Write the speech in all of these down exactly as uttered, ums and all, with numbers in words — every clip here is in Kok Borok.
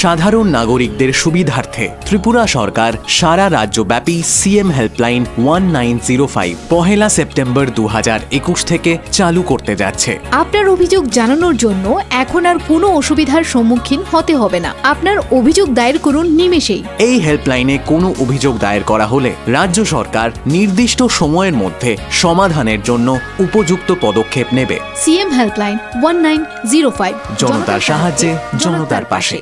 সাধারণ নাগরিকদের সুবিধার্থে ত্রিপুরা সরকার সারা রাজ্যব্যাপী CM helpline one nine zero five পহেলা সেপ্টেম্বর দু হাজার একুশ থেকে চালু করতে যাচ্ছে। আপনার অভিযোগ জানানোর জন্য এখন আর কোনো অসুবিধার সম্মুখীন হতে হবে না। আপনার অভিযোগ দায়ের করুন নিমেষেই। এই হেল্পলাইনে কোনো অভিযোগ দায়ের করা হলে রাজ্য সরকার নির্দিষ্ট সময়ের মধ্যে সমাধানের জন্য উপযুক্ত পদক্ষেপ নেবে। CM helpline one nine zero five. জনতার সাহায্যে, জনতার পাশে।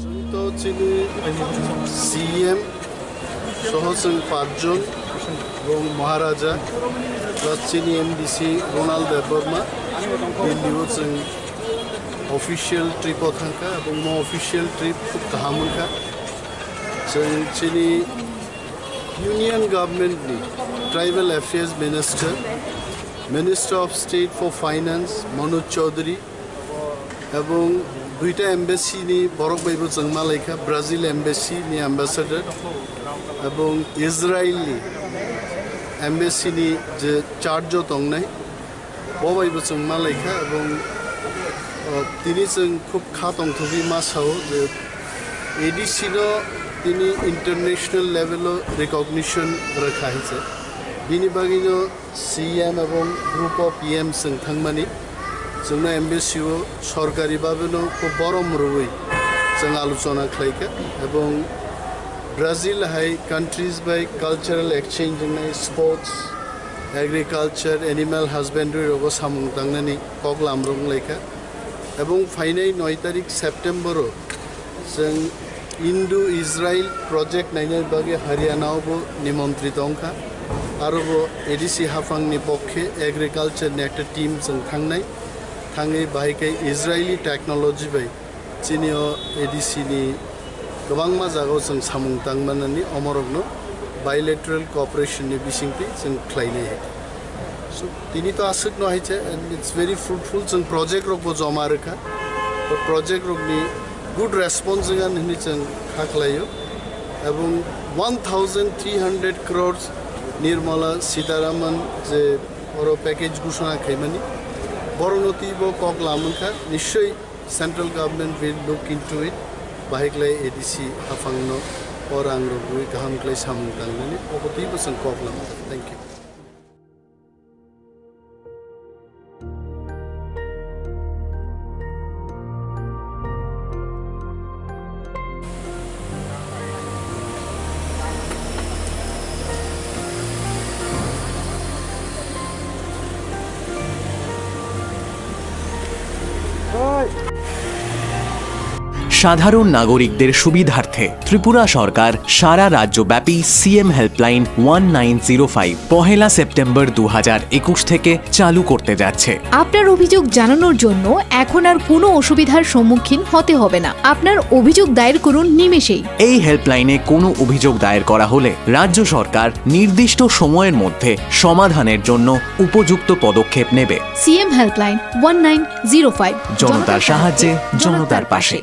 Chwng to chini C M soho chwng pachjon, bong Maharaja, plus chini M D C Ronald Debbarma, Delhi o chwng official trip o thangkha, bong mo official trip khub kaham wngkha. Chwng chini Union Government ni Tribal Affairs Minister, Minister of State for Finance Manoj Chaudhary, ebong duita embassy ni borok bai bo chwng malaikha, Brazil embassy ni ambassador ebong Israel ni embassy ni je charge o tongnai, bo bai bo chwng malaikha, ebong, o, tini chwng khub kha tongthogwi ma sao je A D C no tini international level o recognition rwkha hinse. Bini bagwino C M ebong group of P M chwng thangmani, chwngno embassy o sorkari babeno khub borom rwui chwng alochona khlaikha, ebong Brazil hai countries bai cultural exchange wngnai, sports, agriculture, animal husbandry rogo samung tangnani kok lamrok wnglaikha, ebong phainai noi tarik September o chwng Indo-Israel project naina bagwi Haryana o bo nimontri tongkha. Aro bo A D C haphang ni pokhe agriculture ni ekta team chwng thangnai. Thangwi bahai khe Israeli technology bai chini o A D C ni kwbangma jaga o chwng samung tang manani omorok no bilateral cooperation ni bisingtwi chwng khlainai. So, tini to aswk no hai se, and it's very fruitful, chwng project rok bo joma rwkha. To project rok ni good response wngya hinwi chwng kha khlaio. Ebong one thousand three hundred crores Nirmala Sitharaman je oro package ghoshona khaimani, borok no twi bo kok lamwngkha, nishoi central government will look into it, bahai khlai A D C haphang no o rang rogwi kaham khlai samung tangnani, obo twi bo chwng kok lamkha. Thank you. সাধারণ নাগরিকদের সুবিধার্থে ত্রিপুরা সরকার সারা রাজ্যব্যাপী CM helpline one nine zero five পহেলা September দু হাজার একুশ থেকে চালু করতে যাচ্ছে। আপনার অভিযোগ জানানোর জন্য এখন আর কোনো অসুবিধার সম্মুখীন হতে হবে না। আপনার অভিযোগ দায়ের করুন নিমেষেই। এই হেল্পলাইনে কোনো অভিযোগ দায়ের করা হলে রাজ্য সরকার নির্দিষ্ট সময়ের মধ্যে সমাধানের জন্য উপযুক্ত পদক্ষেপ নেবে। CM helpline one nine zero five. জনতার সাহায্যে, জনতার পাশে।